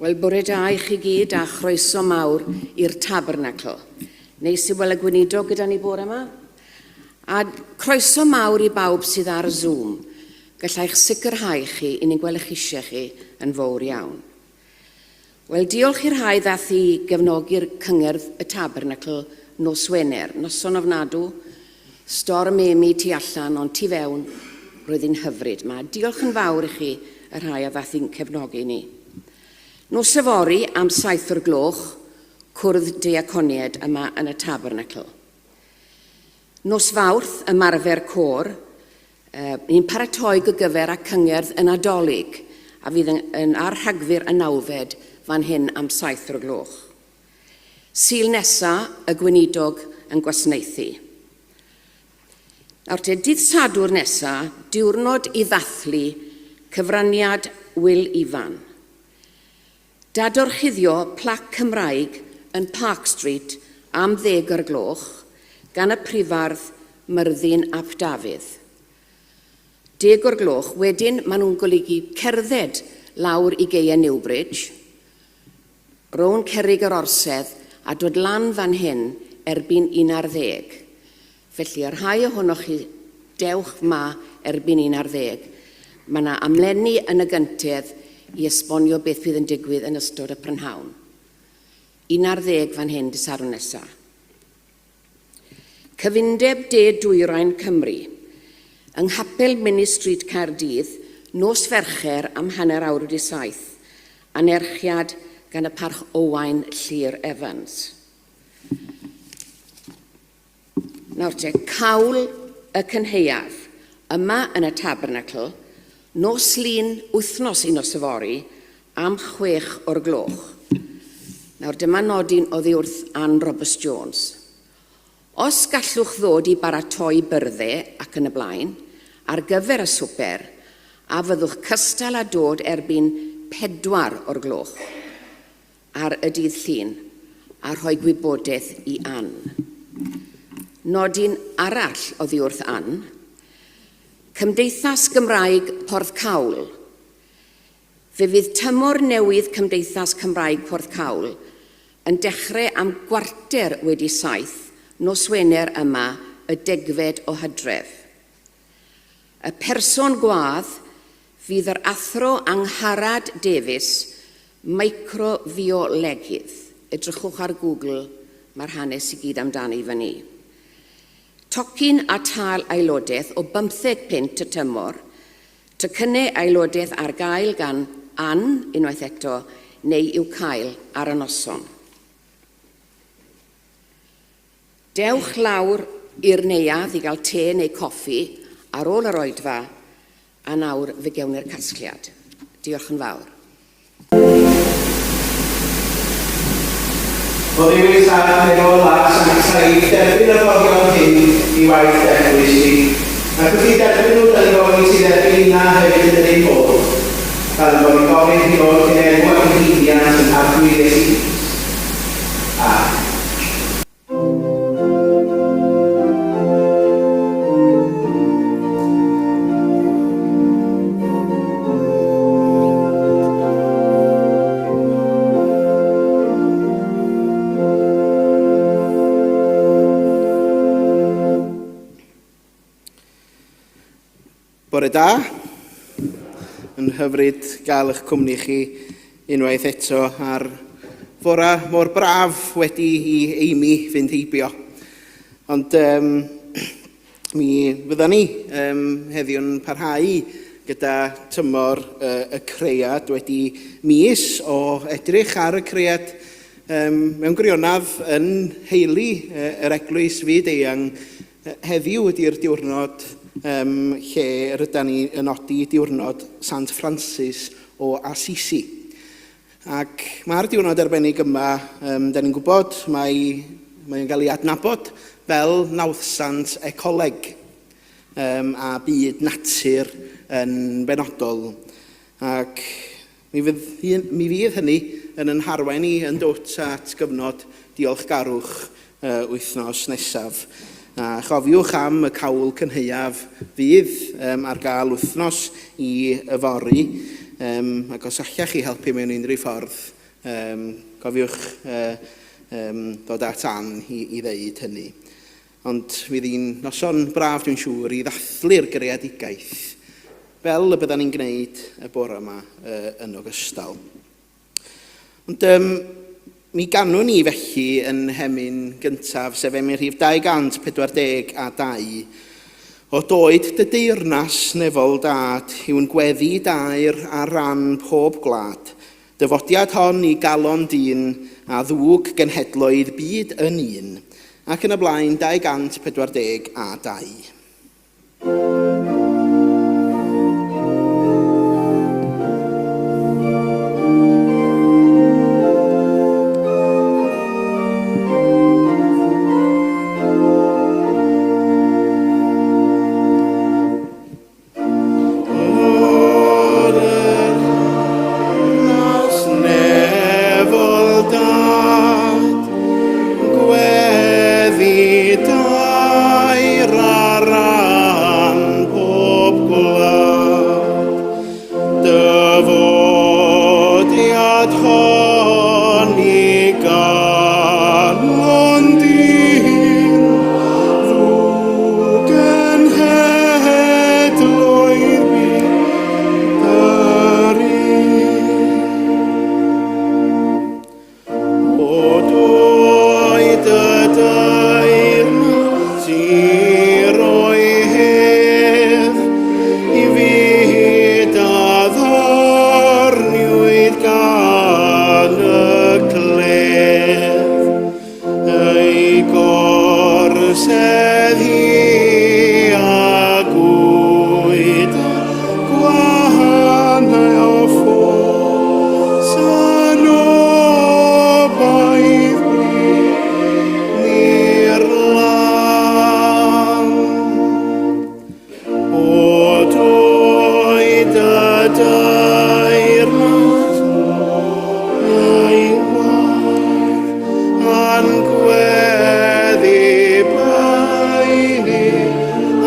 Wel, bore da i chi gyd a chroeso mawr i'r Tabernacl. Neis i weld y gweinidog gyda ni bore yma. A croeso mawr i bawb sydd ar Zoom. Gallai'ch sicrhau chi, i ni'n gweld eich eisiau chi yn fawr iawn. Wel, diolch i'r rhai ddath i gefnogi'r cyngerdd y Tabernacl nos Wener. Noson ofnadw, storm Amy tu allan, ond tu fewn, roedd hi'n hyfryd. Mae diolch yn fawr i chi y rhai a ddath i'n cefnogi ni. Nos yfory am 7 o'r gloch, cwrdd diaconiaid yma yn y Tabernacl. Nos Fawrth, ymarfer côr, Ni'n paratoi gygyfer a cyngerdd y Nadolig a fydd yn, yn ar Rhagfyr y nawfed fan hyn am 7 o'r gloch. Sul nesa, y gweinidog yn gwasanaethu. Nawr te, dydd Sadwrn nesa, diwrnod i ddathlu cyfraniad Wil Ifan. Dadorchuddio plac Cymraeg yn Park Street am ddeg o'r gloch gan y Prifardd Myrddin ap Dafydd. Deg o'r gloch, wedyn maen nhw'n golygu cerdded lawr i gaeau Newbridge, rownd Cerrig yr Orsedd a dod lan fan hyn erbyn un ar ddeg. Felly, y rhai ohonoch chi, dewch 'ma erbyn un ar ddeg. Mae 'na amlenni yn y gyntedd i esbonio beth fydd yn digwydd yn ystod y prynhawn. Un ar ddeg fan hyn dy Sadwrn nesa. Cyfundeb De Dwyrain Cymru. Yng Nghapel Minny Street Caerdydd, nos Fercher am hanner awr wedi saith. Anerchiad gan y Parch Owain Llŷr Evans. Nawr te, cawl y cynhaeaf, yma yn y Tabernacl, nos Lun wythnos i nos yfory, am chwech o'r gloch. Nawr dyma nodyn oddi wrth Ann Roberts Jones. Os gallwch ddod i baratoi byrdde ac yn y blaen, ar gyfer y swper, a fyddwch cystal â dod erbyn pedwar o'r gloch. ar y dydd Llun a rhoi gwybodaeth i Ann. Nodyn arall oddi wrth Ann, Cymdeithas Gymraeg Porthcawl. Fe fydd tymor newydd Cymdeithas Cymraeg Porthcawl yn dechrau am gwarter wedi saith nos Wener yma y degfed o Hydref. Y person gwadd fydd yr Athro Angharad Davies, microfiolegydd. Edrychwch ar Google, mae'r hanes i gyd amdani fyny. Tocyn a tâl aelodaeth o bymtheg punt y tymor, tocynnau aelodaeth ar gael gan Ann, unwaith eto, neu i'w cael ar y noson. Dewch lawr i'r neuadd i gael te neu coffi ar ôl yr oedfa a nawr fe gewn ni'r casgliad. Diolch yn fawr. O ddewis a meddwl a sanctaidd derbyn y rhoddion hyn i waith dy eglwys di, ac wrth i derbyn nhw da ni'n gofyn i ti dderbyn ninna hefyd yn yr un modd, fel ein bod ni'n gofyn hyn oll yn enw ac yn haeddiant ein Harglwydd Iesu Grist. Amen. Bore da. Yn hyfryd gael eich cwmni chi unwaith eto ar fora mor braf wedi i Amy fynd heibio. Ond um, mi fydda ni um, heddiw'n parhau gyda tymor uh, y cread wedi mis o edrych ar y cread um, mewn gwirionedd yn heili uh, yr eglwys fyd eang Heddiw ydy'r diwrnod um, lle rydan ni yn nodi diwrnod Sant Francis o Assisi. Ac mae'r diwrnod arbennig yma, um, da ni'n gwybod, mae, mae'n cael ei adnabod fel nawddsant ecoleg um, a byd natur yn benodol. Ac mi fydd, mi fydd hynny yn yn harwain ni yn dwt at gyfnod diolchgarwch uh, wythnos nesaf. A chofiwch am y cawl cynhaeaf fydd um, ar gael wythnos i yfory. Um, ac os allech chi helpu mewn unrhyw ffordd, um, gofiwch uh, um, ddod at Ann i, i ddeud hynny. Ond fydd hi'n noson braf, dwi'n siŵr, i ddathlu'r greadigaeth, fel y byddan ni'n gwneud y bore yma uh, yn ogystal. Ond um, mi ganwn ni felly yn hemyn gyntaf, sef emyn rhif 242, o doed dy deyrnas nefol dad yw'n gweddi daer ar ran pob gwlad. Dyfodiad hon i galon dyn a ddwg genhedloedd byd yn un, ac yn y blaen 242. Gweddi dair ar ran pob gwlad, Dyfodiad hon i galon dyn, Ddwg yn hedloedd byd yr un. O doed y deyrnas i roi hedd i fyd a ddorniwyd gan y cledd, ei gorsedd hi a gwyd Gwahanau o ffos yn obaith blin i'r lan. O doed y deyrnas a'i gwaith a'n gweddi baenu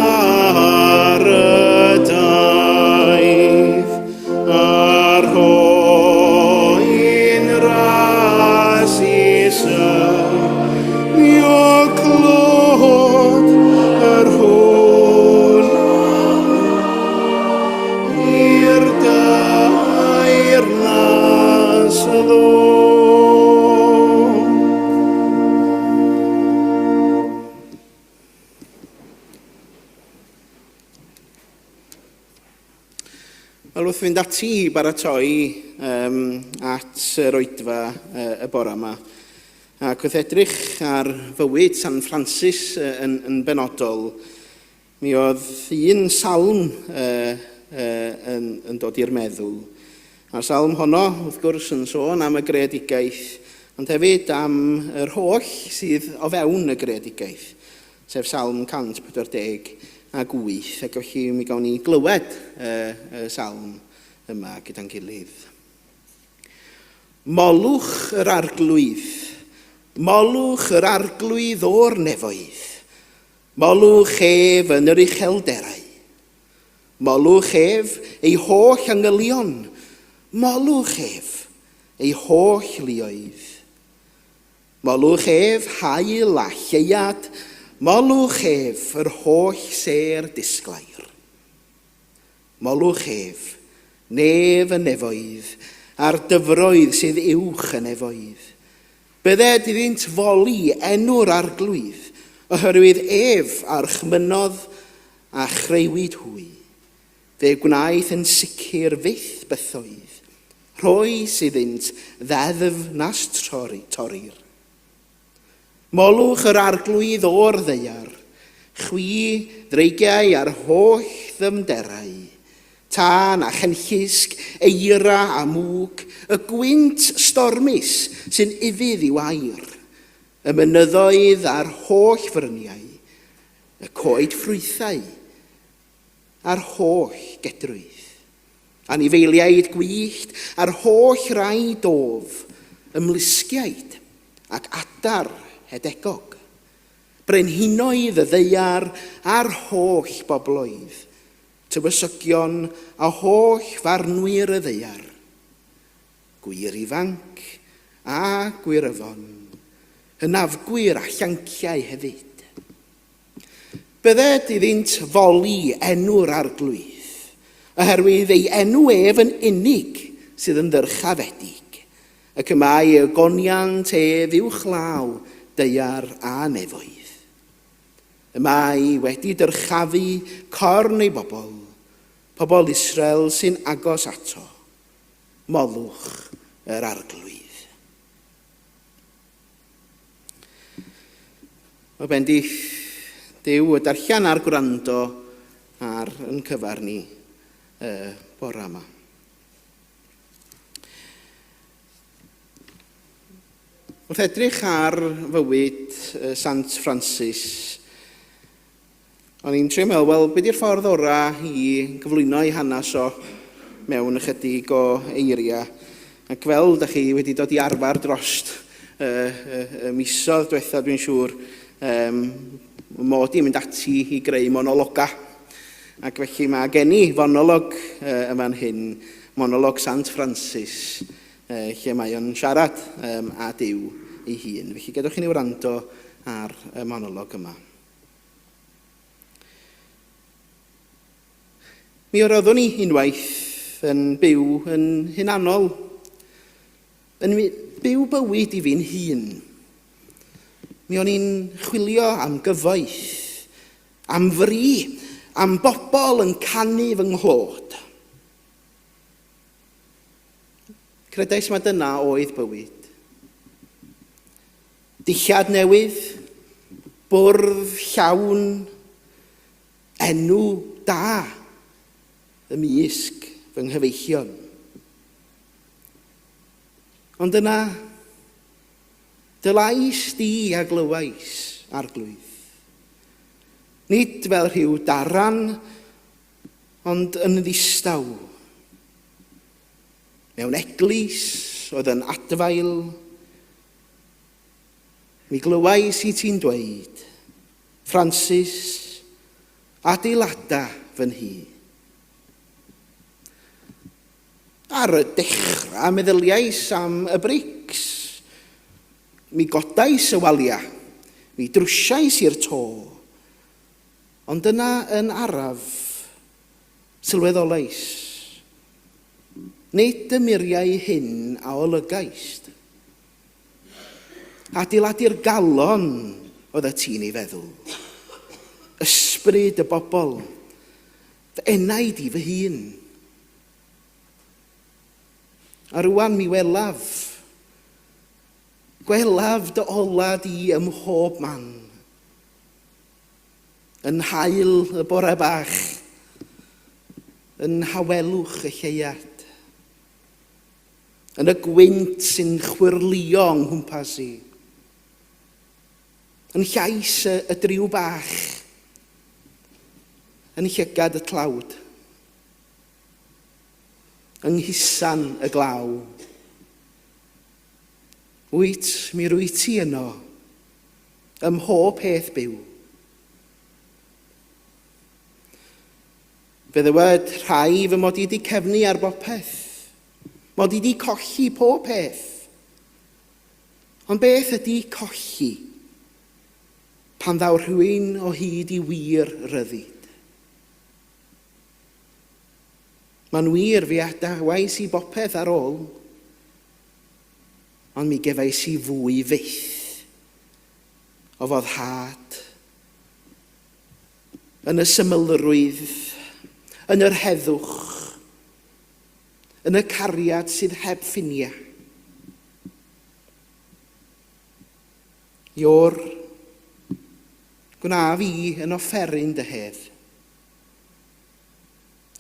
ar y daith a rhoi'n ras i synio clod yr hwn i'r deyrnas ddod. Wel, wrth fynd ati i baratoi um, at yr oedfa uh, y bore yma, ac wrth edrych ar fywyd San Francis uh, yn, yn benodol, mi oedd un salm uh, uh, yn, yn dod i'r meddwl. A'r salm honno, wrth gwrs, yn sôn am y greadigaeth, ond hefyd am yr holl sydd o fewn y greadigaeth. sef Salm 148, ac felly mi gawn ni glywed y, y salm yma gyda'n gilydd. Molwch yr arglwydd, molwch yr arglwydd o'r nefoedd, molwch ef yn yr uchelderau. Molwch ef ei holl angylion, molwch ef ei holl luoedd. Molwch ef, haul a lleuad, molwch ef, yr holl sêr disglair. Molwch ef, nef y nefoedd, a'r dyfroedd sydd uwch y nefoedd. Bydded iddynt foli enw'r Arglwydd, oherwydd ef a orchmynnodd a chreuwyd hwy. Fe gwnaeth yn sicr fyth bythoedd. Rhoes iddynt ddeddf nas torrir. Molwch yr Arglwydd o'r ddaear, chwi ddreigiau a'r holl ddyfnderau, tân a chenllysg, eira a mwg, y gwynt stormus sy'n ufudd i'w air, y mynyddoedd a'r holl fryniau, y coed ffrwythau, a'r holl gedrwydd, anifeiliaid gwyllt a'r holl rai dof, ymlusgiaid ac adar hedegog, brenhinoedd y ddaear a'r holl bobloedd. tywysogion a holl farnwyr y ddaear, gwŷr ifanc a gwyryfon, hynafgwyr a llanciau hefyd. Bydded iddynt foli enw'r Arglwydd, oherwydd ei enw ef yn unig sydd yn ddyrchafedig, ac y mae ei ogoniant ef uwchlaw daear a nefoedd. Y mae wedi dyrchafu corn ei bobl, pobl Israel sy'n agos ato. Molwch yr Arglwydd. O bendith Duw y darllen a'r gwrando ar yn cyfar ni y bore yma. Wrth edrych ar fywyd Sant Francis, o'n i'n trio meddwl, wel, be di'r ffordd orau i gyflwyno ei hanes o mewn ychydig o eiriau? Ac fel da chi wedi dod i arfer drost y, y, y misoedd diwetha, dwi'n siŵr, um, mod i'n mynd ati i greu monologa. Ac felly mae gen i fonolog uh, yn fan hyn, monolog Sant Francis, lle mae o'n siarad â Duw ei hun. Felly gadewch i ni wrando ar y monolog yma. Mi roeddwn i unwaith yn byw yn hunanol, yn byw bywyd i fi'n hun. Mi o'n i'n chwilio am gyfoeth, am fri, am bobl yn canu fy nghlod. Credais mai dyna oedd bywyd. Dillad newydd, bwrdd llawn, enw da ymysg fy nghyfeillion. Ond yna, dy lais di a glywais, Arglwydd. Nid fel rhyw daran ond yn ddistaw. Mewn eglwys oedd yn adfail, mi glywais i ti'n dweud, Francis, adeilada fy nhŷ. Ar y dechrau meddyliais am y brics. Mi godais y waliau, mi drwsiais i'r to. Ond yna yn araf, sylweddolais, nid y muriau hyn a olygaist. Adeiladu'r galon oeddet ti'n ei feddwl. Ysbryd y bobl, fy enaid i fy hun. A rwan mi welaf, gwelaf dy ola di ym mhob man. Yn haul y bore bach, yn nhawelwch y lleuad, yn y gwynt sy'n chwyrlïo yng nghwmpas i, yn llais y, y dryw bach, yn llygad y tlawd, yng nghusan y glaw. Wyt, mi rwyt ti yno, ym mhob peth byw. Fe ddywed rhai fy mod i 'di cefnu ar bopeth, mod i 'di colli pob peth. Ond beth ydy colli pan ddaw rhywun o hyd i wir ryddid? Mae'n wir, fe adawais i bopeth ar ôl, ond mi gefais i fwy fyth o foddhad yn y symlrwydd, yn yr heddwch, yn y cariad sydd heb ffiniau. Ior, gwna fi yn offeryn dy hedd.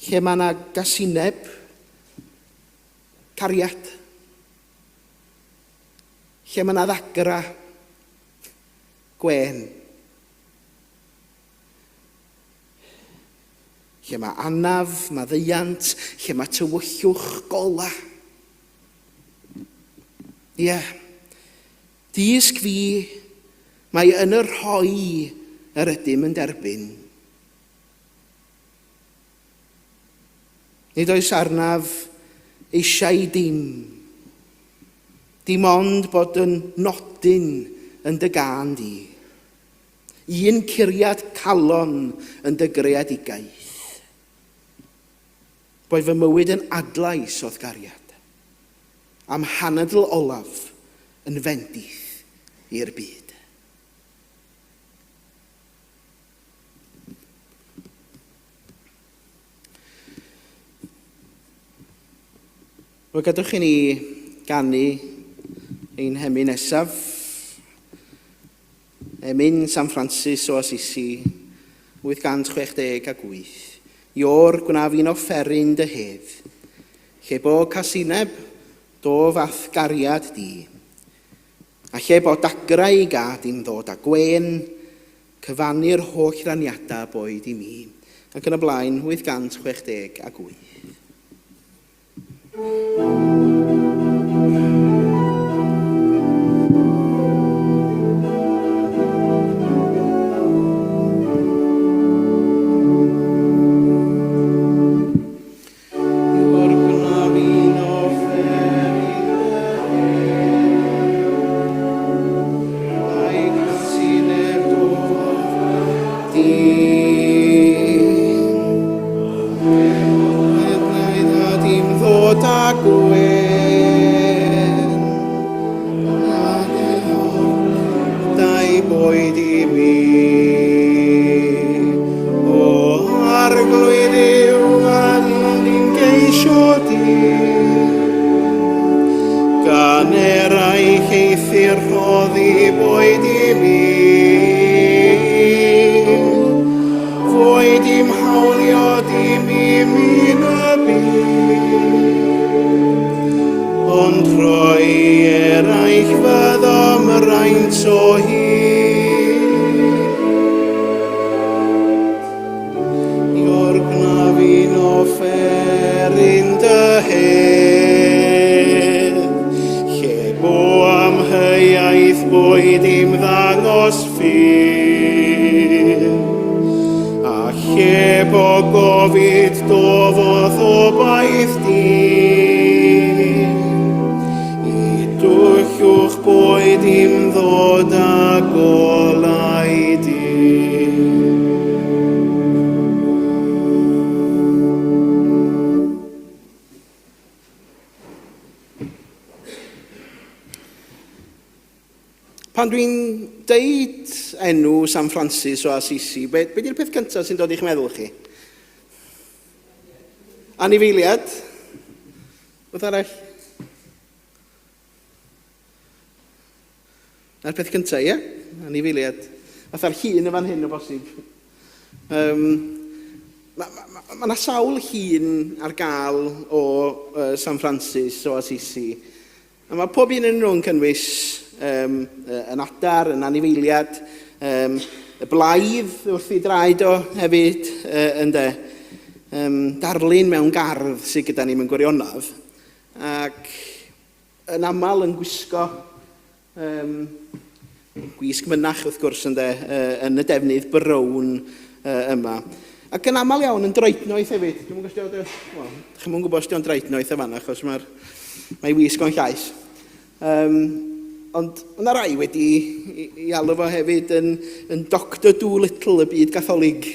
Lle mae yna gasineb, cariad. Lle mae 'na ddagra gwên. Lle mae anaf, maddeuant, lle mae tywyllwch gola. Ie, yeah. Dysg fi, mae yn y rhoi yr ydym yn derbyn. Nid oes arnaf eisiau dim. Dim ond bod yn nodyn yn dy gân di. Un curiad calon yn dy greadigaeth. Boed fy mywyd yn adlais o'th gariad, a'm hanadl olaf yn fendith i'r byd. Wel, gadwch i ni ganu ein hemyn nesaf. Emyn San Francis o Assisi, 868. Iôr, gwna fi'n offeryn dy hedd. Lle bo casineb, dof a'th gariad di. A lle bo dagrau i gad i'm ddod â gwên, cyfannu'r holl raniadau boed i mi. Ac yn y blaen, 868. Pan dwi'n deud enw San Francis o Assisi, be, be di'r peth cyntaf sy'n dod i'ch meddwl chi? Anifeiliad? Beth arall? Na'r peth cyntaf, ie? Anifeiliad. Fatha'r llun yn fan hyn o bosib. Um, mae ma, ma, ma 'na sawl llun ar gael o uh, San Francis, o Assisi. A mae pob un yn nhw'n cynnwys um, yn adar, yn anifeiliad, um, y blaidd wrth ei draed o hefyd, uh, ynde. Um, darlun mewn gardd sydd gyda ni mewn gwirionedd. Ac yn aml yn gwisgo um, gwisg mynach wrth gwrs ynde, uh, yn y defnydd brown uh, yma. Ac yn aml iawn yn droednoeth hefyd. Dwi'n gwybod os well, chi'n mwyn gwybod os dio'n droednoeth y fan achos mae'r mae wisg o'n llais. Um, ond yna rai wedi i, i alw fo hefyd yn, yn Dr Doolittle y byd gatholig.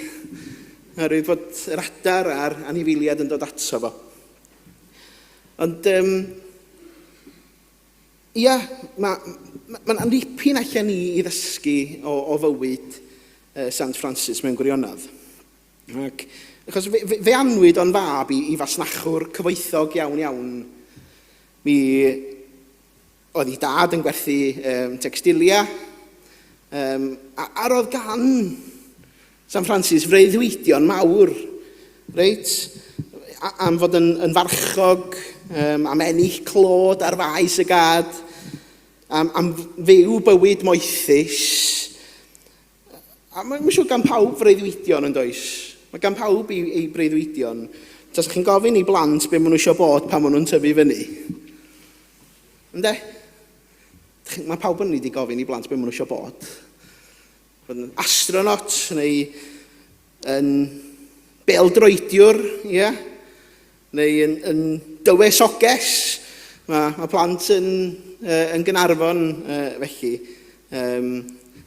Oherwydd bod yr adar a'r anifeiliad yn dod ato fo. Ond, um, ia, mae ma, ma nipyn allan ni i ddysgu o, o fywyd uh, Sant Francis mewn gwirionedd. Ac, achos fe, fe, fe anwyd o'n fab i, i fasnachwr cyfoethog iawn iawn. Mi oedd ei dad yn gwerthu um, textilia, um, a, a roedd gan San Francis freuddwydion mawr, reit? Am fod yn, yn farchog, um, am ennill clod ar faes y gad, am, am fyw bywyd moethus. A mae'n siŵr gan pawb freuddwydion yn does? Mae gan pawb ei, ei breuddwydion. Tasach chi'n gofyn i blant be maen nhw eisiau bod pan maen nhw'n tyfu fyny. Ynde? Mae pawb yn wedi gofyn i blant be maen nhw eisiau bod. Bod yn astronaut neu yn beldroediwr, ie? Yeah? Neu yn, yn dywysoges. Mae, mae plant yn, uh, yn Gynarfon uh, felly. Um,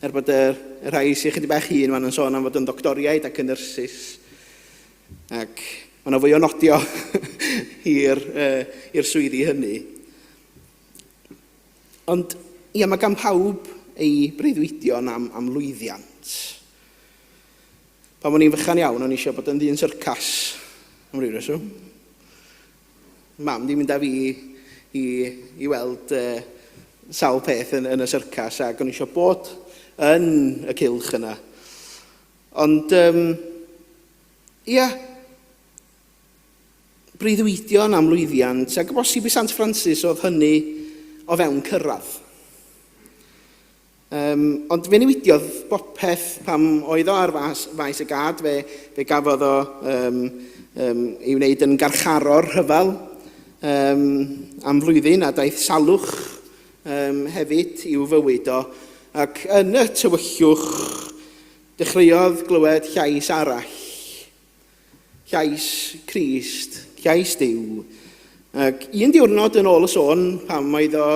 er bod y, y rhai sy'n chydig bach hun maen nhw'n sôn am fod yn ddoctoriaid ac yn nyrsys. Ac mae yna fwy o nodio i'r uh, swyddi hynny. Ond ia, mae gan pawb ei breuddwydion am, am lwyddiant. Pan o'n i'n fychan iawn, o'n i eisiau bod yn ddyn syrcas, am ryw reswm. Mam di mynd â fi i, i weld uh, sawl peth yn, yn y syrcas, ac o'n i eisiau bod yn y cylch yna. Ond, um, ia, breuddwydion am lwyddiant, ac o bosib i Sant Francis oedd hynny o fewn cyrraedd. Um, ond fe newidiodd bopeth pam oedd o ar faes, faes y gad, fe, fe gafodd o um, um, ei wneud yn garcharor rhyfel um, am flwyddyn a daeth salwch um, hefyd i'w fywyd o. Ac yn y tywyllwch dechreuodd glywed llais arall Llais Crist, llais Duw. Ac un diwrnod yn ôl y sôn, pam oedd o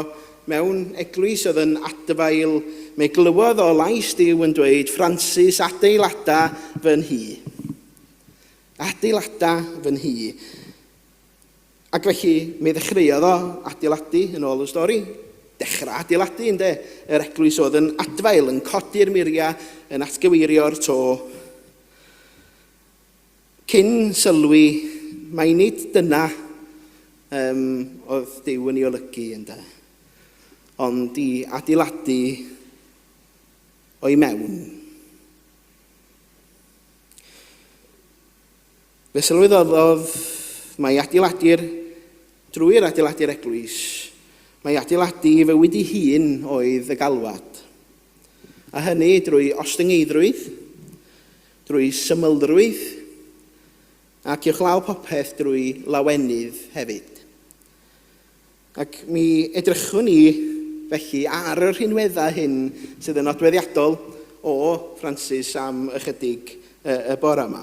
mewn eglwys oedd yn adfail, me glywodd o lais Duw yn dweud, Francis, adeilada fy nhŷ. Adeilada fy nhŷ. Ac felly, mi ddechreuodd o adeiladu, yn ôl y stori. Dechrau adeiladu, ynde? Yr eglwys oedd yn adfail, yn codi'r muriau, yn atgyweirio'r to. Cyn sylwi mai nid dyna um, oedd Duw yn ei olygu, ynde, ond i adeiladu o'i mewn. Fe sylweddolodd mai adeiladu'r, drwy'r adeiladu'r eglwys, mai adeiladu ei fywyd ei hun oedd y galwad. A hynny drwy ostyngeiddrwydd, drwy symlrwydd, ac uwchlaw popeth drwy lawenydd hefyd. Ac mi edrychwn ni felly ar y rhinweddau hyn sydd yn nodweddiadol o Francis am ychydig y bore yma.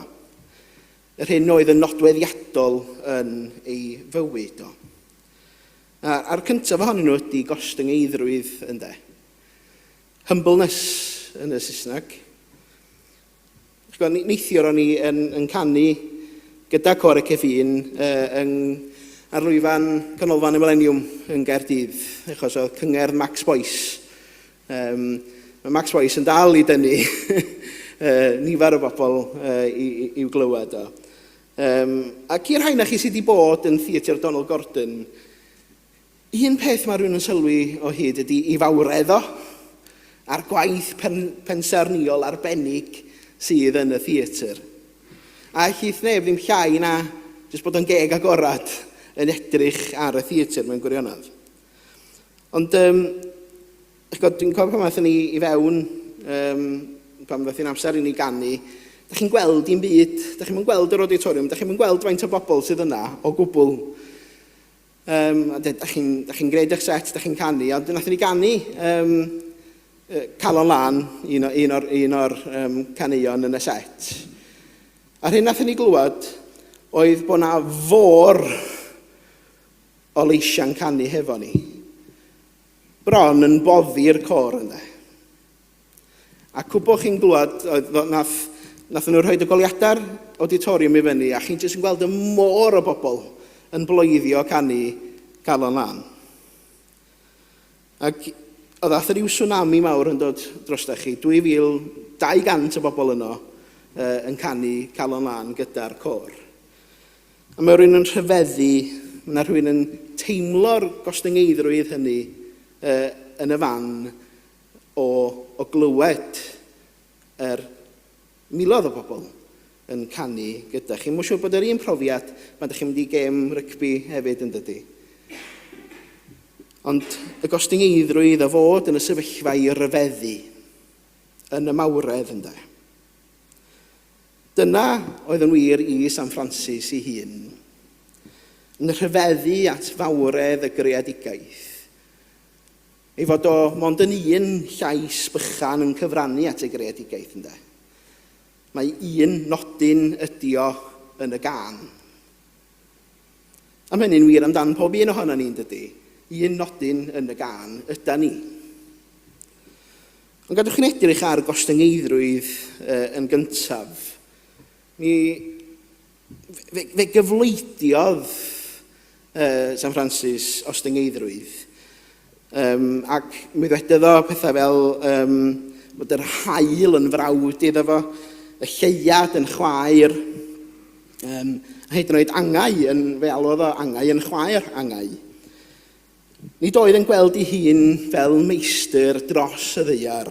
Yr hyn oedd yn nodweddiadol yn ei fywyd o. A'r cyntaf ohonyn nhw ydy gostyngeiddrwydd ynde. Humbleness yn y Saesneg. Ch'bod, neithiwr o'n i yn, yn canu gyda Côr y Cefin uh, yng, ar lwyfan Canolfan y Mileniwm yn Gaerdydd, achos oedd cyngerdd Max Boyce. Um, mae Max Boyce yn dal i dynnu uh, nifer o bobl uh, i'w glywed o. Um, ac i'r rhai na chi sydd wedi bod yn Theatr Donald Gordon, Un peth mae rhywun yn sylwi o hyd ydy i fawredd o, a'r gwaith pen, pensaernïol arbennig sydd yn y theatr. A ellith neb ddim llai na jyst bod o'n geg agorad yn edrych ar y theatr mewn gwirionedd. Ond um, dwi'n cofio pan aethon ni i fewn, um, pan ddaeth hi'n amser i ni ganu, da chi'n gweld dim byd, da chi'n gweld yr auditorium, da chi'n gweld faint o bobl sydd yna o gwbl. Um, a da chi'n chi gwneud eich set, da chi'n canu, ond nathon ni ganu um, Calon Lân, un, o, un o'r, un o'r um, caneuon yn y set. A'r hyn nathon ni glywed oedd bod na fôr o leisiau'n canu hefo ni. Bron yn boddi'r côr ynddo. A cwbl chi'n glwad, oedd, nath, nath nhw rhoi y goliadau'r auditorium i fyny, a chi'n jyst yn gweld y môr o bobl yn bloeddio canu Calon Lân. Ac oedd ath rhyw tsunami mawr yn dod drosta chi, 2,200 o bobl yno uh, yn canu Calon Lân gyda'r côr. A mae rhywun yn rhyfeddu, mae yna rhywun yn teimlo'r gostyngeiddrwydd hynny uh, yn y fan o, o glywed yr miloedd o bobl yn canu gyda chi. Mae'n siŵr bod yr un profiad pan ydych chi'n mynd i gêm rygbi hefyd yn dydy. Ond y gostyngeiddrwydd o fod yn y sefyllfa i ryfeddu yn y mawredd ynde. Dyna oedd yn wir i San Francis ei hun. Yn rhyfeddu at fawredd y greadigaeth. Ei fod o mond yn un llais bychan yn cyfrannu at ei greadigaeth, ynde? Mae un nodyn ydi o yn y gân. A mae hynny'n wir amdan pob un ohono ni'n dydy. Un nodyn yn y gân yda ni. Ond gadwch chi'n edrych ar gostyngeiddrwydd yn gyntaf. Mi, fe, fe gyfleidiodd San Francis ostyngeiddrwydd. Um, ac mi ddwedodd o pethau fel um, bod yr haul yn frawd iddo fo, y lleuad yn chwaer, um, a hyd yn oed angau yn, fe alwodd o angau yn chwaer angau. Nid oedd yn gweld ei hun fel meistr dros y ddaear,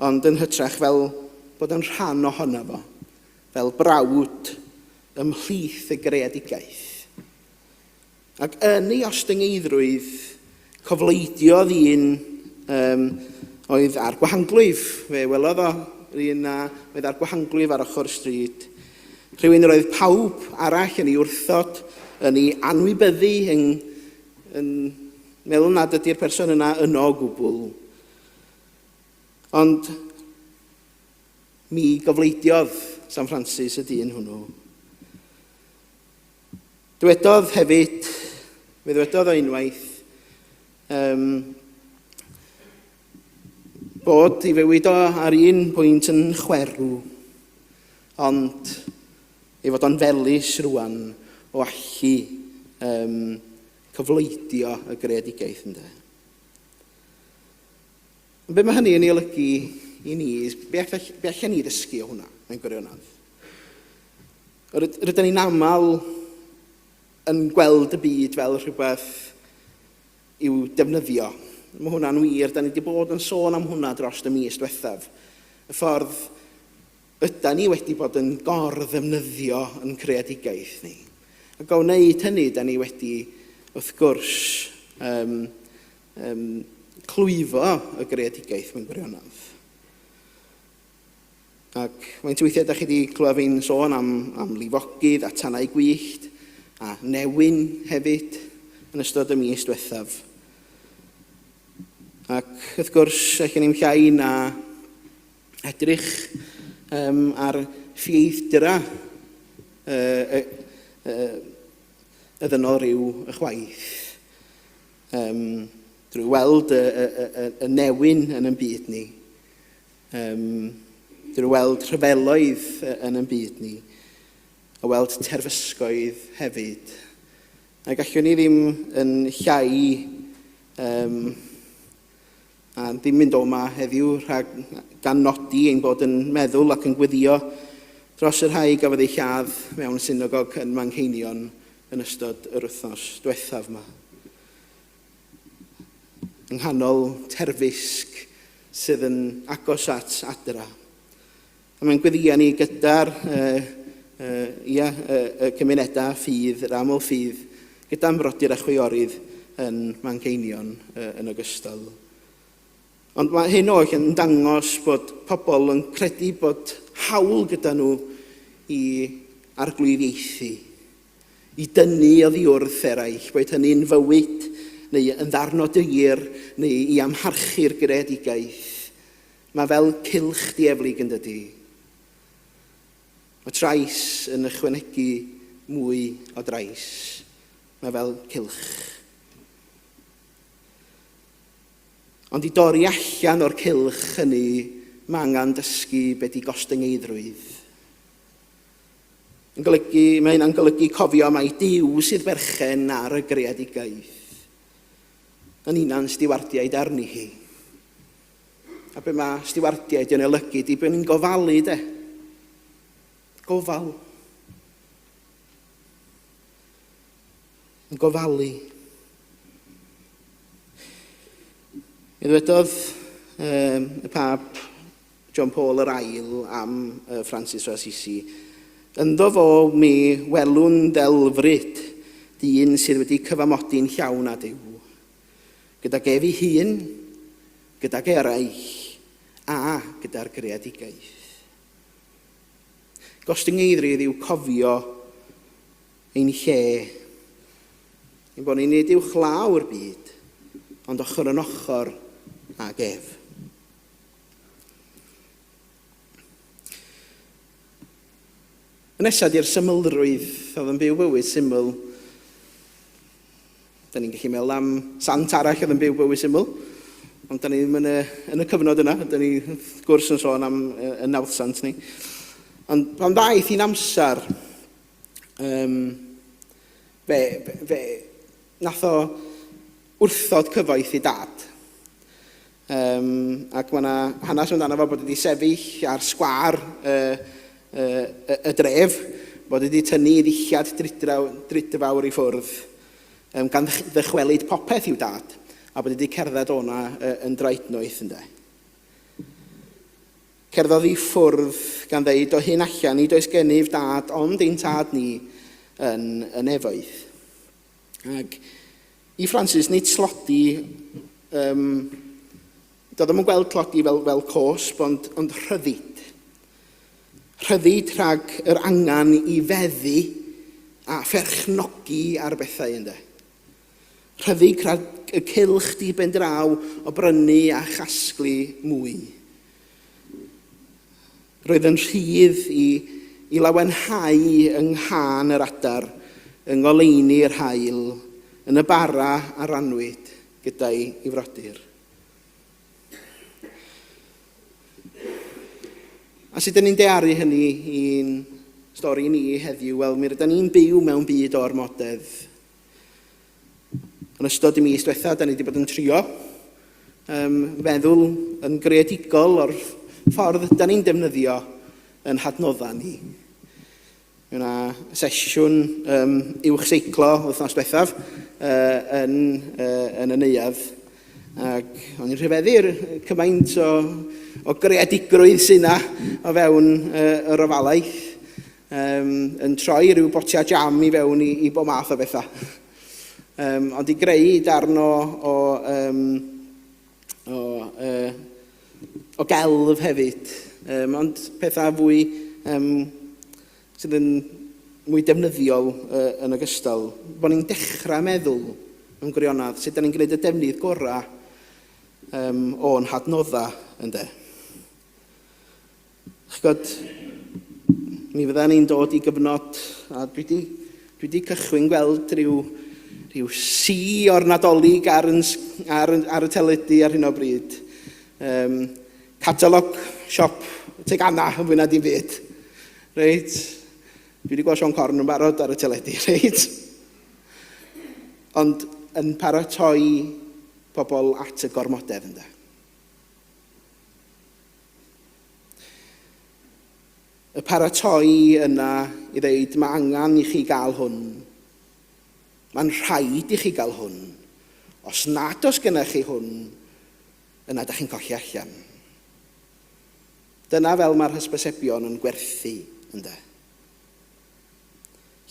ond yn hytrach fel bod yn rhan ohono fo, fel brawd ymhlith y greadigaeth. Ac yn ei ostyngeiddrwydd, cofleidiodd un um, oedd ar gwahanglwyf. Fe welodd o yr un a oedd ar gwahanglwyf ar ochr stryd. Rhywun yr oedd pawb arall yn ei wrthod, yn ei anwybyddu, yn, yn meddwl nad ydy'r person yna yno o gwbl. Ond mi gofleidiodd San Francis y dyn hwnnw. Dywedodd hefyd, fe ddywedodd o unwaith, um, bod ei fywyd o ar un pwynt yn chwerw, ond ei fod o'n felys rwan o allu um, cyfleidio y greadigaeth ynde. Ond be mae hynny yn ei olygu i ni, be, all, be allan ni ddysgu o hwnna, mewn gwirionedd? Rydyn ni'n aml yn gweld y byd fel rhywbeth i'w defnyddio. Mae hwnna'n wir, da ni wedi bod yn sôn am hwnna dros y mis diwethaf. Y ffordd yda ni wedi bod yn gor-ddefnyddio yn creadigaeth ni. Ac o wneud hynny, da ni wedi, wrth gwrs, um, um, clwyfo y greadigaeth mewn gwirionedd. Ac faint o weithiau da chi wedi clywed fi'n sôn am, am lifogydd a tanau gwyllt a newyn hefyd yn ystod y mis diwethaf. Ac wrth gwrs, allan ni'n llai na edrych um, ar ffieithdra uh, uh, uh, y ddynol rhyw ychwaith. Um, drwy weld y, y, y, y newyn yn ein byd ni, Um, drwy weld rhyfeloedd yn ein byd ni, a weld terfysgoedd hefyd. A gallwn ni ddim yn llai um, a ddim mynd o yma heddiw rhag gan nodi ein bod yn meddwl ac yn gweddio dros y rhai gafodd eu lladd mewn synagog yn Manceinion yn ystod yr wythnos diwethaf yma. Yng nghanol terfysg sydd yn agos at adra. A mae'n gweddio ni gyda'r uh, uh, ia, uh, y cymunedau ffydd, yr aml ffydd, gyda'n brodyr a chwiorydd yn Manceinion uh, yn ogystal. Ond mae hyn oll yn dangos bod pobl yn credu bod hawl gyda nhw i arglwyddiaethu i dynnu oddi wrth eraill, boed hynny'n fywyd neu yn ddarn o dir neu i amharchu'r greadigaeth. Mae fel cylch dieflig yn dydy. Mae trais yn ychwanegu mwy o drais. Mae fel cylch. Ond i dorri allan o'r cylch hynny, mae angen dysgu be di gostyngeiddrwydd. Yn golygu, mae hynna'n golygu cofio mai Duw sydd berchen ar y greadigaeth. Yn hunan stiwardiaid arni hi. A be mae stiwardiaid yn olygu di bod ni'n gofalu de. Gofal. Yn gofalu. Mi ddwedodd um, y Pab John Paul yr Ail am Francis o Assisi. Ynddo fo mi welwn ddelfryd dyn sydd wedi cyfamodi'n llawn â Duw, gydag ef ei hun, gydag eraill, a gyda'r greadigaeth. Gostyngeiddrwydd yw cofio ein lle, ein bod ni'n nid uwchlaw'r byd, ond ochr yn ochr ag ef. Y nesaf di'r symlrwydd, oedd yn byw bywyd syml. Da ni'n gallu meddwl am sant arall oedd yn byw bywyd syml, ond da ni ddim yn y, yn y cyfnod yna. Da ni wrth gwrs yn sôn am y, y nawddsant ni. Ond pan ddaeth hi'n amser, um, fe, fe, fe nath o wrthod cyfoeth i dad. Um, ac mae yna hanes amdano fo bod wedi sefyll ar sgwâr y, y, y, y dref, bod wedi tynnu ei ddillad drudfawr i ffwrdd, um, gan ddychwelyd popeth i'w dad, a bod wedi cerdded o'na yn draednoeth ynde. Cerddodd i ffwrdd gan ddeud, o hyn allan, nid oes gennyf dad ond ein tad ni yn y nefoedd. Ac i Francis, nid tlodi, um, doedd ddim yn gweld tlodi fel, fel cosb, ond, ond rhyddid. Rhyddid rhag yr angen i feddu a pherchnogi ar bethau ynddo. Rhyddid rhag y cylch di ben draw o brynu a chasglu mwy. Roedd yn rhydd i, i lawenhau yng nghân yr adar, yng ngoleuni'r haul, yn y bara a rannwyd gyda'i i frodyr. A sut ydyn ni'n dearu hynny i'n stori ni heddiw? Wel, mi rydyn ni'n byw mewn byd o'r modedd. Yn ystod y mis diwetha, da ni wedi bod yn trio um, feddwl yn greadigol o'r ffordd da ni'n defnyddio yn hadnoddau ni. Mae yna sesiwn um, uwch seiclo wythnos diwethaf uh, yn, uh, yn y neuadd. Ac o'n i'n rhyfeddu'r cymaint o, o greadigrwydd sy'n yna o fewn uh, yr ofalaeth. Um, yn troi rhyw botiau jam i fewn i, i bob math o bethau. Um, ond i greu darn o, o, um, o, uh, o gelf hefyd. Um, ond pethau fwy um, sydd yn mwy defnyddiol uh, yn ogystal. Bod ni'n dechrau meddwl mewn gwirionedd sut da ni'n gwneud y defnydd gorau um, o'n hadnoddau, ynde. Ch'god, mi fydda ni'n dod i gyfnod, a dwi 'di, dwi 'di cychwyn gweld rhyw, rhyw si o'r Nadolig ar, yn, ar, ar y teledu ar hyn o bryd. Um, catalog siop tegana yn fwy na dim byd. Reit? Dwi wedi gweld Siôn Corn yn barod ar y teledu, reit? Ond yn paratoi pobl at y gormodedd, ynde? Y paratoi yna i ddeud mae angen i chi gael hwn. Mae'n rhaid i chi gael hwn. Os nad oes gennych chi hwn, yna da chi'n colli allan. Dyna fel mae'r hysbysebion yn gwerthu, ynde.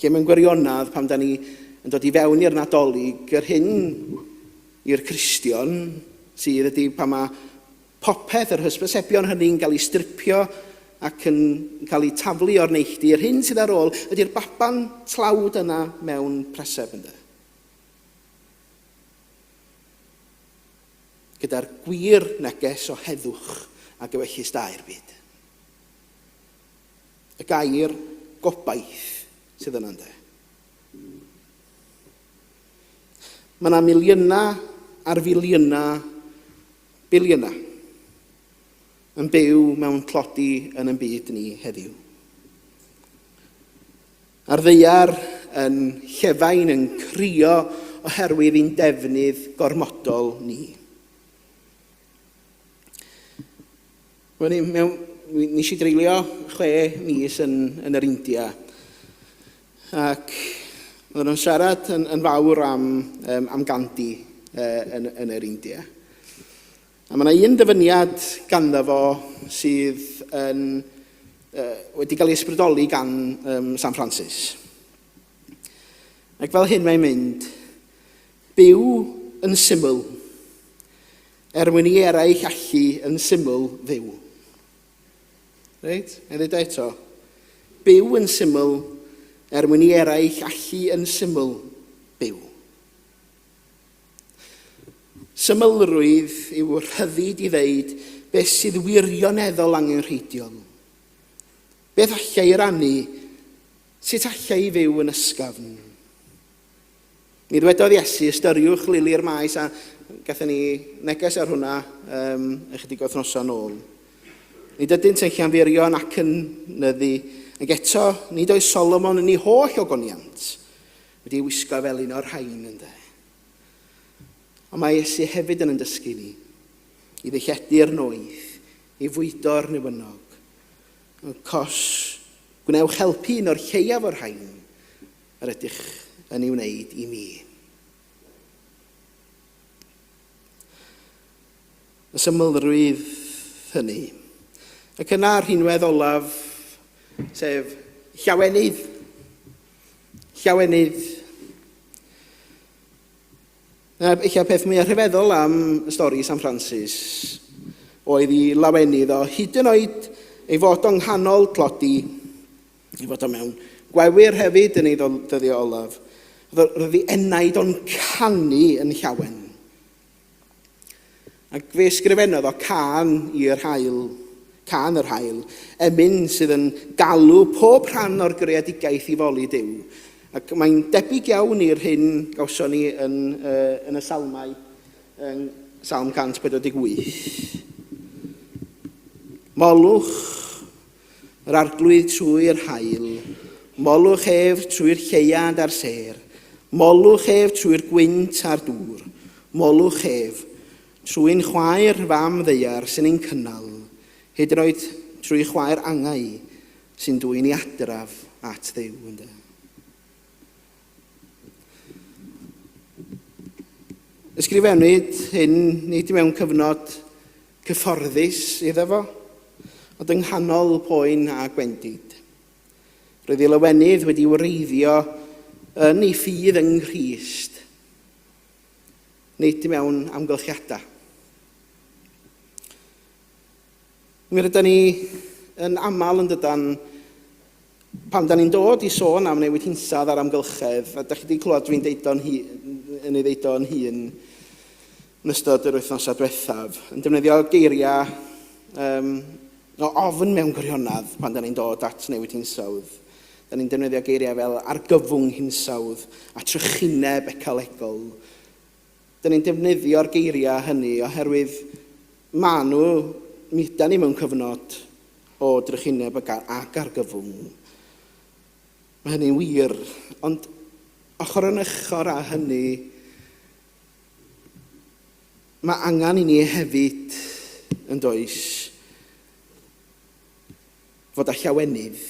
Lle mewn gwirionedd, pan da ni yn dod i fewn i'r Nadolig, yr hyn i'r Cristion sydd ydy pan mae popeth, yr hysbysebion hynny'n cael eu stripio ac yn cael eu taflu o'r neilltu, yr hyn sydd ar ôl ydy'r baban tlawd yna mewn preseb, ynde? Gyda'r gwir neges o heddwch ac ewyllys da i'r byd. Y gair gobaith sydd yna, ynde? Mae yna miliynau ar filiynau, biliynau, yn byw mewn tlodi yn ein byd ni heddiw. Ar ddaear yn llefain yn crio oherwydd ein defnydd gormodol ni. Wel, mewn, nes i dreulio 6 mis yn, yn yr India. Ac oedden nhw'n siarad yn, yn fawr am, um, am Gandhi uh, yn, yn yr India. A mae yna un dyfyniad ganddo fo sydd yn, uh, wedi cael ei ysbrydoli gan um, San Francis. Ac fel hyn mae'n mynd, byw yn syml, er mwyn i eraill allu yn syml fyw. Reit? Na i ddeud o eto. Byw yn syml er mwyn i eraill allu yn syml byw. Symlrwydd yw rhyddid i ddeud beth sydd wirioneddol angenrheidiol. Beth alla i rannu? Sut alla i fyw yn ysgafn? Mi ddwedodd Iesu, ystyriwch lili'r maes, a gathon ni neges ar hwnna um, ychydig o wythnosau nôl. Nid ydynt yn llanfurion ac yn nyddu, ac eto nid oes Solomon yn ei holl ogoniant wedi ei wisgo fel un o'r rhain ynde. Ond mae Iesu hefyd yn yn dysgu ni i ddilledu'r noeth, i fwydo'r newynog. Cos gwnewch helpu un o'r lleiaf o'r rhain yr ydych yn ei wneud i mi. Y symlrwydd hynny. Ac yna rhinwedd olaf, sef llawenydd. Llawenydd. Eich peth mwyaf rhyfeddol am y stori San Francis oedd i lawenydd o hyd yn oed ei fod o'n nghanol tlodi, ei fod o mewn gwewyr hefyd yn ei ddyddiau olaf. Roedd ei enaid o'n canu yn llawen. Ac fe ysgrifennodd o cân i'r haul, cân yr haul, emyn sydd yn galw pob rhan o'r greadigaeth i foli Duw. Ac mae'n debyg iawn i'r hyn gawson ni yn, uh, yn y salmau, yn Salm 148. Molwch yr arglwydd trwy'r haul, molwch ef trwy'r lleuad a'r sêr, molwch ef trwy'r gwynt a'r dŵr, molwch ef trwy'n chwaer fam ddaear sy'n ein cynnal, hyd yn oed trwy chwaer angau sy'n dwyn i adraf at Dduw. Ynde? Ysgrifennwyd hyn nid mewn cyfnod cyfforddus iddo fo, ond yng nghanol poen a gwendid. Roedd ei lawenydd wedi wreiddio yn ei ffydd yng Nghrist, nid mewn amgylchiadau. Mi rydyn ni yn aml yn dydan, pan da ni'n dod i sôn am newid hinsawdd a'r amgylchedd, a da chi wedi clywed fi'n deud o'n hu, yn ei ddeud o'n hun yn ystod yr wythnosau diwethaf, yn defnyddio geiriau um, o ofn mewn gwirionedd pan da ni'n dod at newid hinsawdd. Da ni'n defnyddio geiriau fel argyfwng hinsawdd a trychineb ecolegol. Da ni'n defnyddio'r geiriau hynny oherwydd maen nhw, mi ydan ni mewn cyfnod o drychineb ac argyfwng. Mae hynny'n wir, ond ochr yn ochr â hynny, mae angen i ni hefyd, yn does, fod â llawenydd.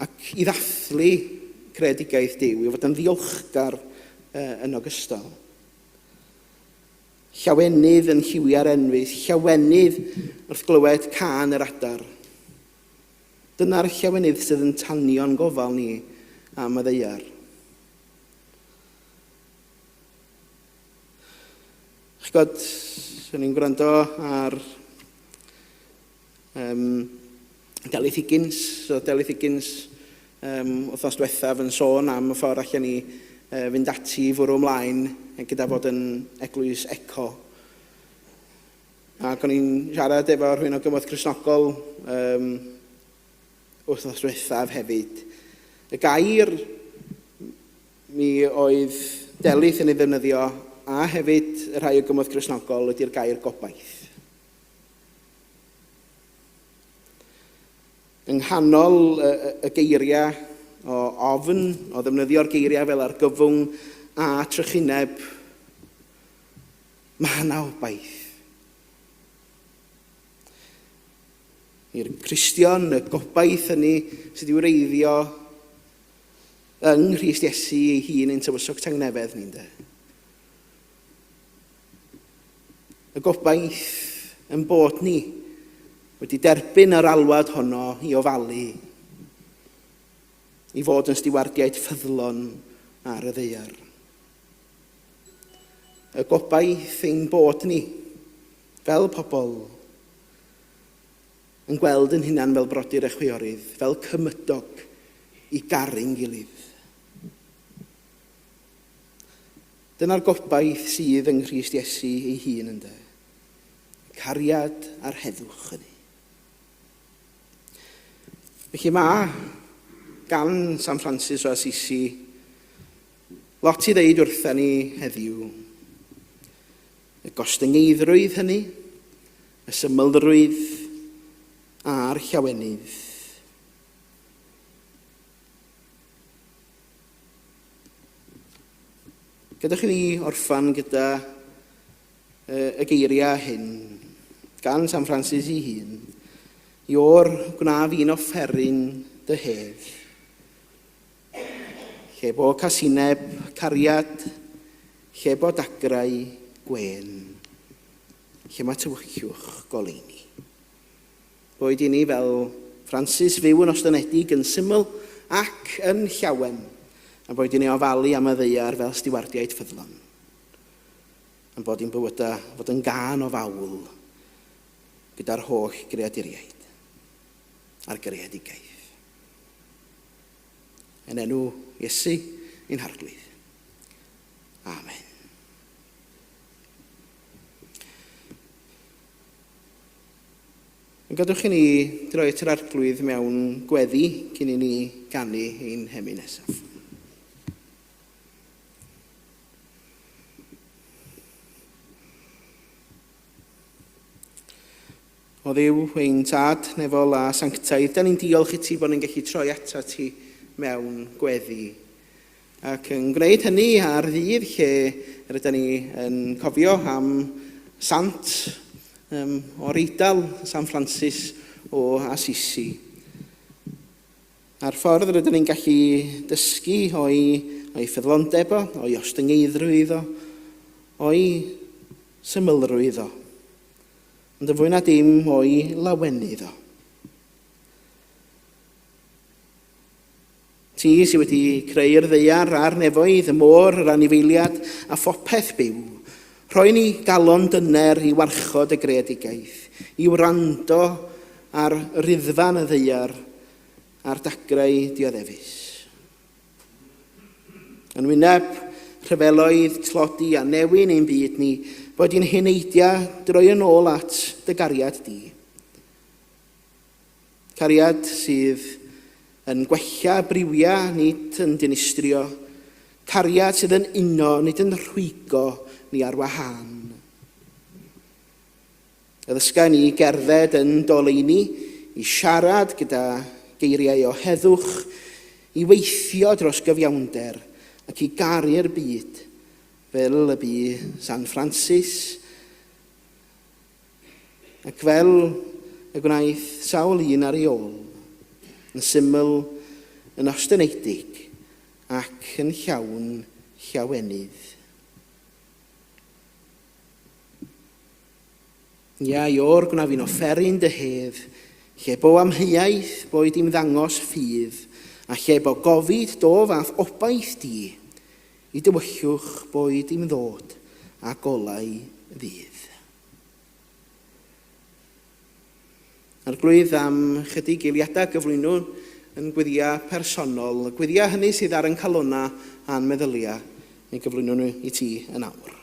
Ac i ddathlu creadigaeth Duw, i fod yn ddiolchgar yn ogystal. Llawenydd yn lliwiau'r enfys, llawenydd wrth glywed cân yr adar. Dyna'r llawenydd sydd yn tanio'n gofal ni am y ddaear. Chi'n gwybod, o'n i'n gwrando ar Um, Delyth Higgins, so Delyth Higgins um, wythnos diwethaf yn sôn am y ffordd allan ni uh, fynd ati i fwrw ymlaen gyda fod yn eglwys eco. Ac o'n i'n siarad efo rhywun o Gymorth Cristnogol um, wythnos diwethaf hefyd. Y gair mi oedd Delyth yn ei ddefnyddio a hefyd y rhai o Gymorth Cristnogol ydy'r gair gobaith. Yng nghanol y, y geiriau o ofn, o ddefnyddio'r geiriau fel argyfwng a trychineb, mae yna obaith. I'r Cristion, y gobaith hynny sydd wedi wreiddio yng Nghrist Iesu ei hun ein tywysog tangnefedd ni'n de. Y gobaith yn bod ni wedi derbyn yr alwad honno i ofalu, i fod yn stiwardiaid ffyddlon ar y ddaear. Y gobaith ein bod ni, fel pobl, yn gweld yn hunan fel brodyr a chwiorydd, fel cymydog i garu'n gilydd. Dyna'r gobaith sydd yng Nghrist Iesu ei hun ynde. Y cariad a'r heddwch hynny. Felly mae gan San Francis o Assisi Lot i ddeud wrtha ni heddiw. Y gostyngeiddrwydd hynny, y symlrwydd a'r llawenydd. Gadewch i ni orffan gyda y geiriau hyn gan San Francis ei hun. Ior, gwna fi'n offeryn dy hedd. Lle bo casineb, cariad, lle bo dagrau, gwên, lle mae tywyllwch, goleuni. Boed i ni fel Francis fyw yn ostynedig, yn syml ac yn llawen, a boed i ni ofalu am y ddaear fel stiwardiaid ffyddlon, a'n bod i'n bywydau fod yn gân o fawl gyda'r holl greaduriaid a'r greadigaeth. Yn enw Iesu ein Harglwydd. Amen. Yn gadwch i ni droi at yr Arglwydd mewn gweddi cyn i ni ganu ein hemyn nesaf. O Dduw, ein Tad nefol a sanctaidd, da ni'n diolch i ti bod ni'n gallu troi atat ti mewn gweddi. Ac yn gwneud hynny ar ddydd lle rydyn ni yn cofio am sant um, o'r Eidal, San Francis o Assisi. A'r ffordd rydyn ni'n gallu dysgu o'i, o'i ffyddlondeb o, o'i ostyngeiddrwydd o, o'i symlrwydd o. Ond yn fwy na dim o'i lawenydd o. Ti sydd wedi creu'r ddaear a'r nefoedd, y môr, yr anifeiliad a phopeth byw. Rhoi ni galon dyner i warchod y greadigaeth, i wrando ar riddfan y ddaear a'r dagrau dioddefus. Yn wyneb rhyfeloedd, tlodi a newyn ein byd ni, boed i'n heneidiau droi yn ôl at dy gariad di. Cariad sydd yn gwella briwiau, nid yn dinistrio. Cariad sydd yn uno, nid yn rhwygo ni ar wahân. Addysga ni gerdded yn doleini, i siarad gyda geiriau o heddwch, i weithio dros gyfiawnder ac i garu'r byd fel y bu San Francis ac fel y gwnaeth sawl un ar ei ôl, yn syml, yn ostynedig ac yn llawn llawenydd. Ia, Ior, gwna fi'n offeryn dy hedd, lle bo amheuaeth, boed i'm ddangos ffydd, a lle bo gofid do fath obaith di, i dywyllwch boed i'm ddod a golau ddydd. Arglwydd, am chydig eiliadau gyflwynwn yn gweddïau personol, y gweddïau hynny sydd ar ein calonnau a'n meddyliau, neu gyflwynwn nhw i ti yn awr.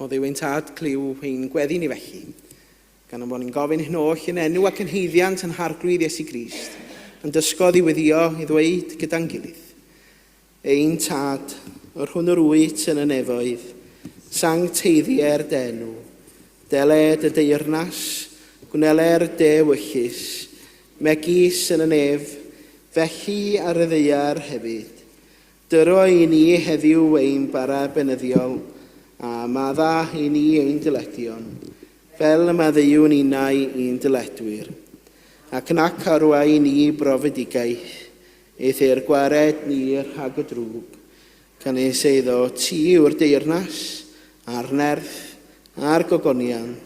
O Dduw ein Tad, clyw ein gweddi ni felly, gan ein bod ni'n gofyn hyn oll yn enw ac yn haeddiant yn Harglwydd Iesu Grist, yn dysgodd i weddio i ddweud gyda'n gilydd, Ein Tad, yr hwn yr wyt yn y nefoedd, sancteiddier dy enw, dele dy deyrnas, gwneler dy ewyllys, megis yn y nef, felly ar y ddaear hefyd. Dyro i ni heddiw ein bara beunyddiol, a madda i ni ein dyledion, fel y maddeuwn innau i'n dyledwyr. Ac nac arwain ni i brofedigaeth, eithr gwared ni rhag y drwg, canys eiddo ti yw'r deyrnas, a'r nerth, a'r gogoniant,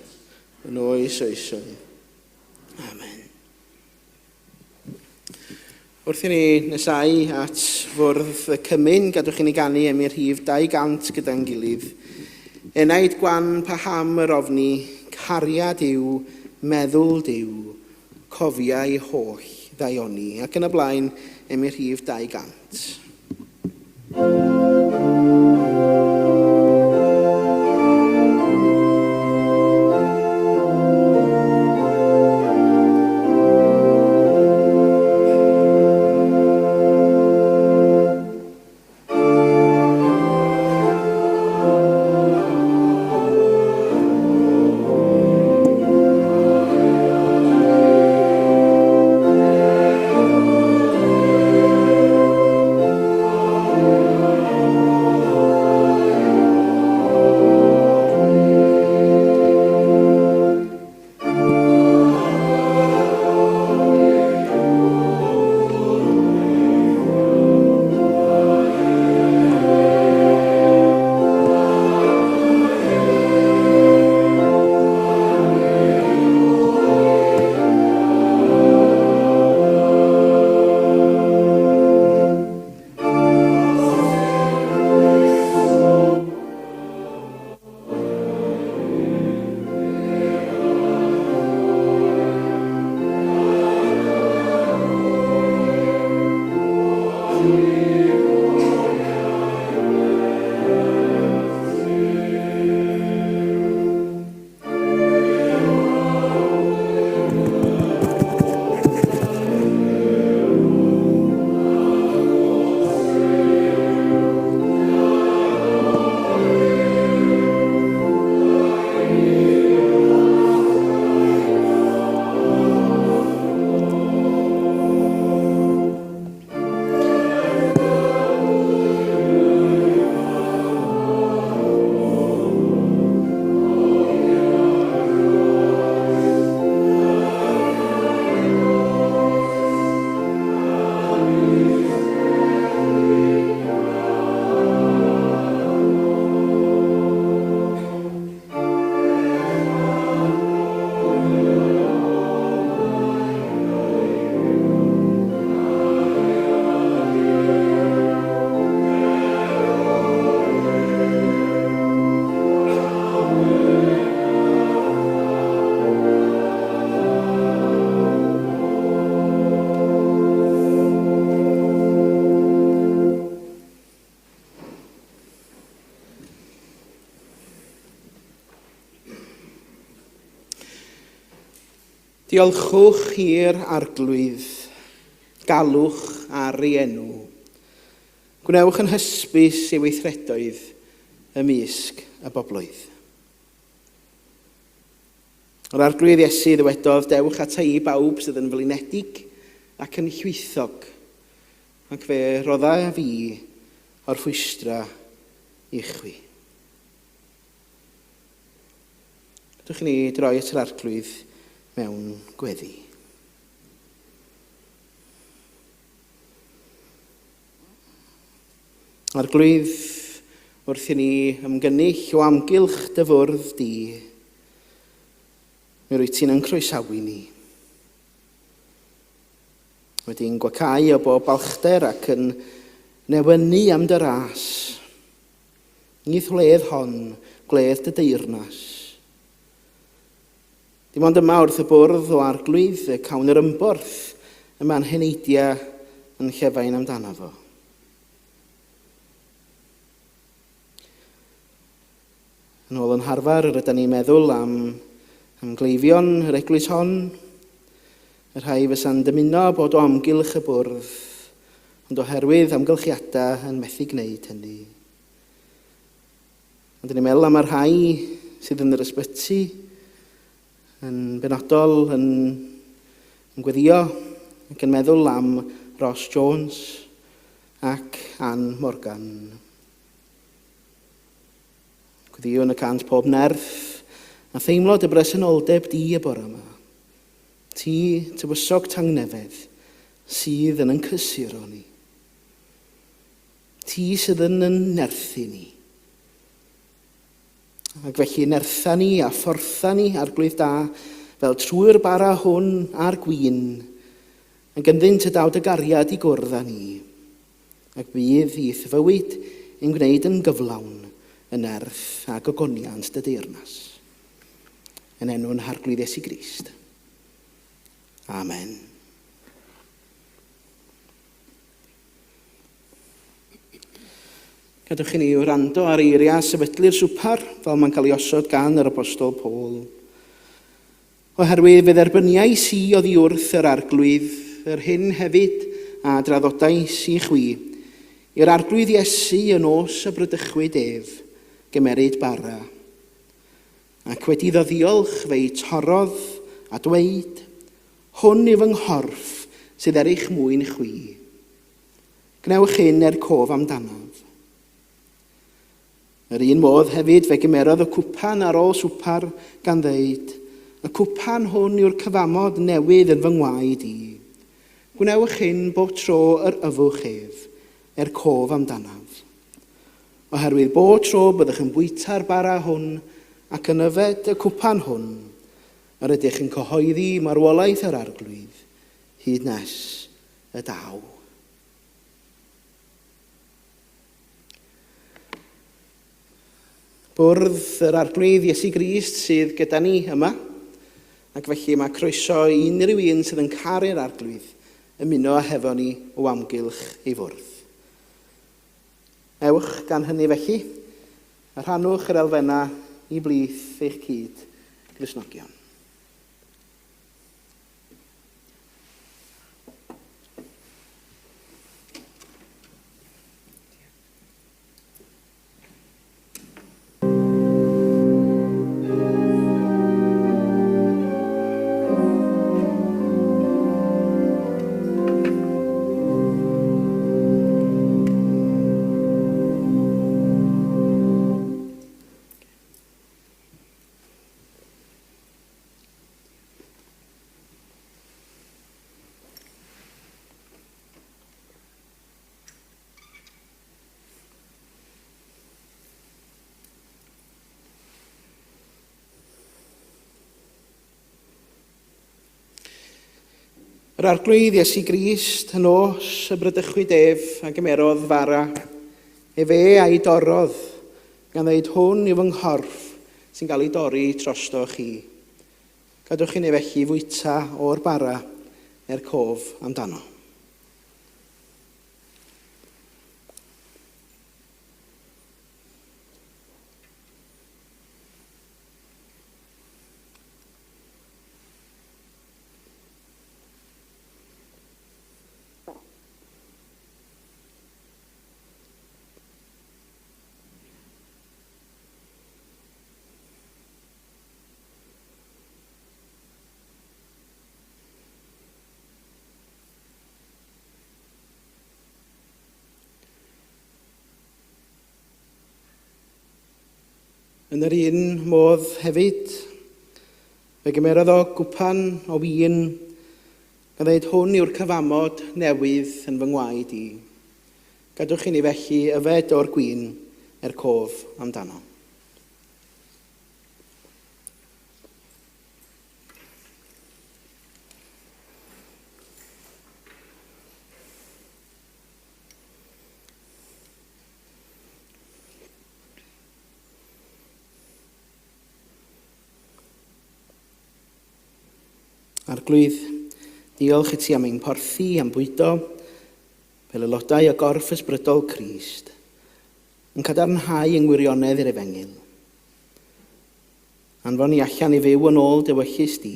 yn oes oesoedd. Amen. Wrth i ni nesau at fwrdd y cymun, gadwch i ni ganu emyn rhif 200 gyda'n gilydd. Enaid gwan paham yr ofni, cariad yw meddwl Duw, cofiau holl ddaioni. Ac yn y blaen, emyn rhif 200. Diolchwch i'r Arglwydd, galwch ar ei enw. Gwnewch yn hysbys ei weithredoedd ymysg y bobloedd. Yr Arglwydd Iesu ddywedodd, Dewch ata i bawb sydd yn flinedig ac yn llwythog, ac fe rodda fi orffwystra i chwi. Gadewch i ni droi at yr Arglwydd mewn gweddi. Arglwydd, wrth i ni ymgynnull o amgylch dy fwrdd di, mi rwyt ti'n yn croesawu ni. Wedi'n gwacau o bob balchder ac yn newynu am dy ras. Nid wledd hon, gwledd dy deyrnas. Dim ond yma wrth y bwrdd o arglwydd y cawn yr ymborth y mae'n heneidia yn llefain amdano fo. Yn ôl yn harfer, rydyn ni'n meddwl am, am gleifion yr eglwys hon, y rhai fysa'n dymuno bod o amgylch y bwrdd, ond oherwydd amgylchiadau yn methu gwneud hynny. Ond ni'n meddwl am y rhai sydd yn yr ysbyty, yn benodol yn, yn gweddio ac yn meddwl am Ross Jones ac Ann Morgan. Gweddïwn y cant pob nerth a theimlo dy bresenoldeb di y bore yma. Ti, tywysog tangnefedd, sydd yn yn cysuro ni. Ti sydd yn yn nerthu ni. Ac felly nertha ni a phortha ni, Arglwydd da, fel trwy'r bara hwn a'r gwin, Ac ynddynt y daw dy gariad i gwrdd â ni, ac bydd i'th fywyd ein gwneud yn gyflawn yn nerth a gogoniant dy deyrnas. Yn enw'n Harglwydd Iesu Grist. Amen. Gadewch i ni wrando ar eiriau sefydlu'r swpar fel mae'n cael ei osod gan yr Apostol Paul. Oherwydd fe dderbyniais i oddi wrth yr Arglwydd yr hyn hefyd a draddodais i chwi, i'r Arglwydd Iesu y nos y bradychwyd ef, gymeryd bara. Ac wedi iddo ddiolch fe'i torrodd a dweud, Hwn yw fy nghorff sydd er eich mwyn chwi. Gwnewch hyn er cof amdanaf. Yr un modd hefyd fe gymerodd y cwpan ar ôl swpar gan ddeud, Y cwpan hwn yw'r cyfamod newydd yn fy ngwaed i. Gwnewch hyn bob tro yr yfwch ef, er cof amdanaf. Oherwydd bob tro byddwch yn bwyta'r bara hwn ac yn yfed y cwpan hwn, yr ydych yn cyhoeddi marwolaeth yr Arglwydd hyd nes y daw. Bwrdd yr Arglwydd Iesu Grist sydd gyda ni yma, ac felly mae croeso i unrhyw un sydd yn caru'r Arglwydd ymuno â hefo ni o amgylch ei fwrdd. Ewch gan hynny felly, a rhannwch yr elfennau i blith eich cyd Gristnogion. Yr Arglwydd Iesu Grist, y nos y bradychwyd ef a gymerodd fara, efe a'i dorrodd, gan ddeud hwn yw fy nghorff sy'n cael ei dorri trosto chi. Gadwch i ni felly fwyta o'r bara er cof amdano. Yn yr un modd hefyd, fe gymerodd o gwpan o win, gan ddeud hwn yw'r cyfamod newydd yn fy ngwaed i. Gadwch i ni felly yfed o'r gwin er cof amdano. Arglwydd, diolch i ti am ein porthi, am bwydo, fel aelodau o gorff ysbrydol Crist, yn cadarnhau yng ngwirionedd i'r efengyl. Anfon ni allan i fyw yn ôl dewyllys di,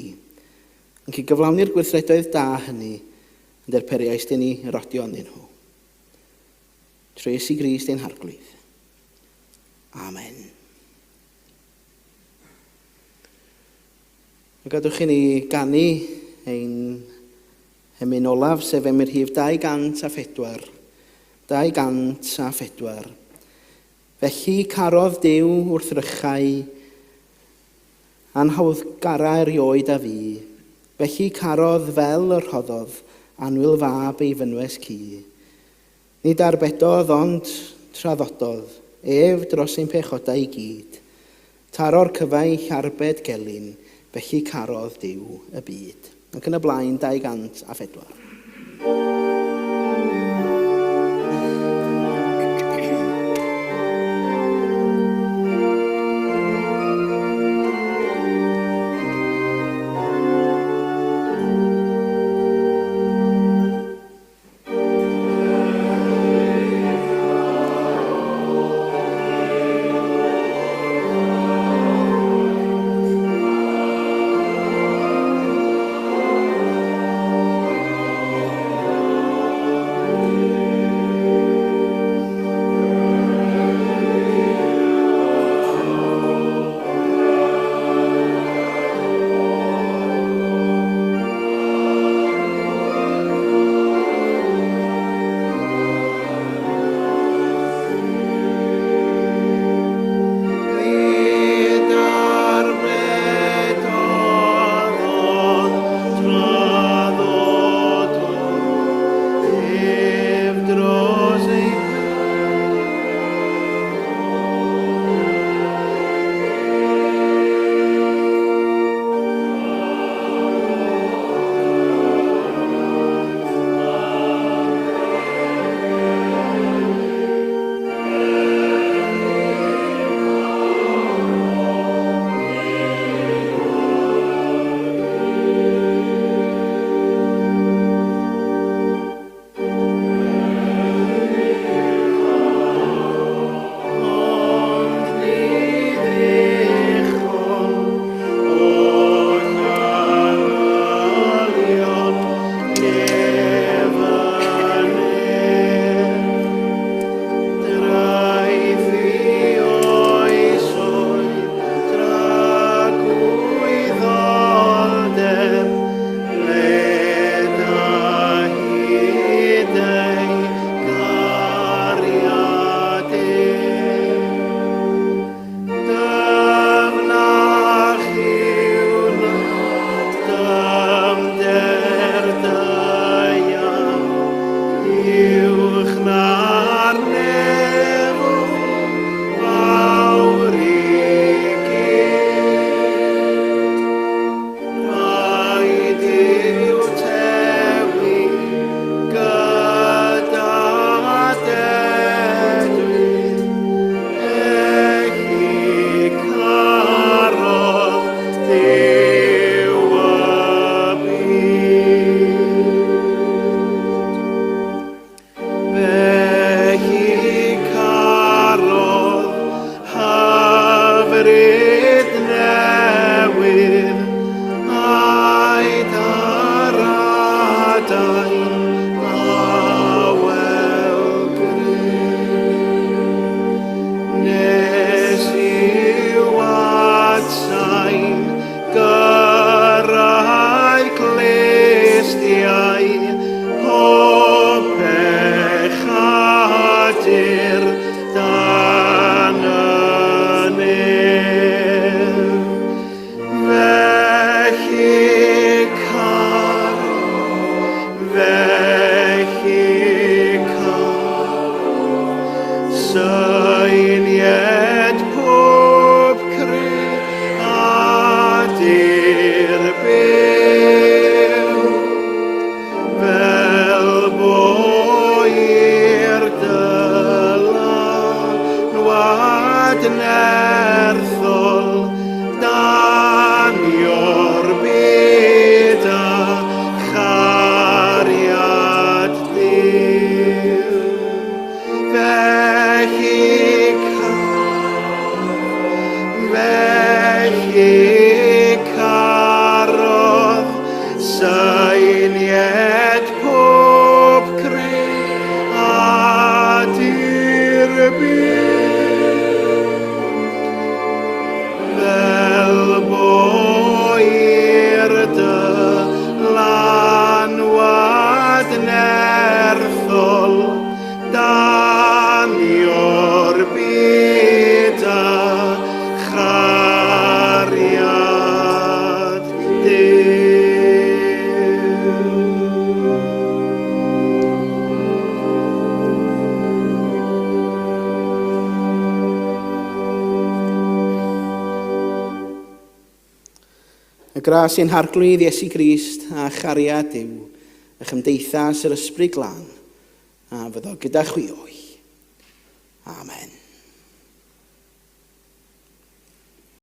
yn cyd gyflawni'r gweithredoedd da hynny yn derperiaist i ni rodio ynddyn nhw. Trwy Iesu Grist ein Harglwydd. Amen. A gadwch i ni ganu ein hemyn olaf, sef emyn rhif 204. 204. Felly carodd Duw wrth rychau anhawddgara erioed a fu. Felly carodd fel y rhoddodd annwyl fab ei fynwes cu. Nid arbedodd ond traddododd ef dros ein pechodau i gyd. Taro'r cyfaill arbed gelyn, felly carodd Duw y byd. Ac yn y blaen 204. Y gras i'n harglwydd Iesu Grist a chariad Duw, a chymdeithas yr Ysbryd Glân, a fyddo gyda chwi oll. Amen.